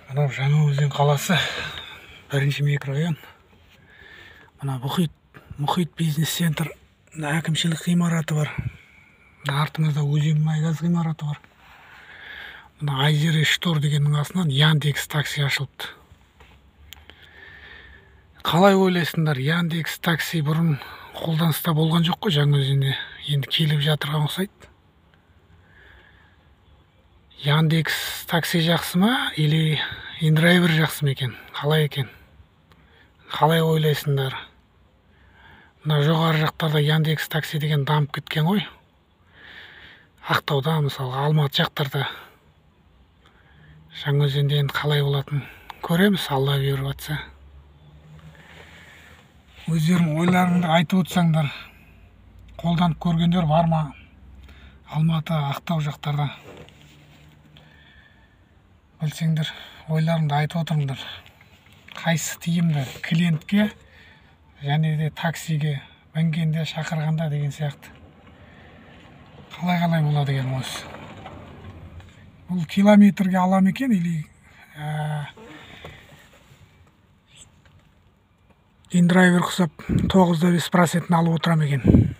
Мынау Жаңаөзен қаласы, бірінші микрорайон. Мына Мұхит бизнес центр, мына әкімшілік ғимараты бар. Мына артымызда Өзенмұнайгаз ғимараты бар. Мына Айзере Штор дегеннің астынан Яндекс такси ашылыпты. Қалай ойлайсыңдар, Яндекс такси бұрын қолданыста болған жоқ қой Жаңаөзенде. Енді келіп жатырған ұқсайды. Яндекс такси жақсы ма или индрайвер жақсы ма екен? Қалай екен? Қалай ойлайсыңдар? Мына жоғары жақтарда Яндекс такси деген дамып кеткен ғой. Ақтауда, мысалы, Алматы жақтарда. Жаңаөзенде енді қалай болатын көреміз, Алла бұйырып жатса. Өздерің ойларыңды айтып отырсаңдар, қолданып көргендер бар ма? Алматы, Ақтау жақтарда. Білсеңдер, ойларыңды айтып отырыңдар. Қайсы тиімді клиентке және де таксиге мінгенде, шақырғанда деген сияқты. Қалай-қалай болады екен осы? Бұл километрге ала ма екен или индрайвер құсап 9,5%-ін алып отыра ма екен?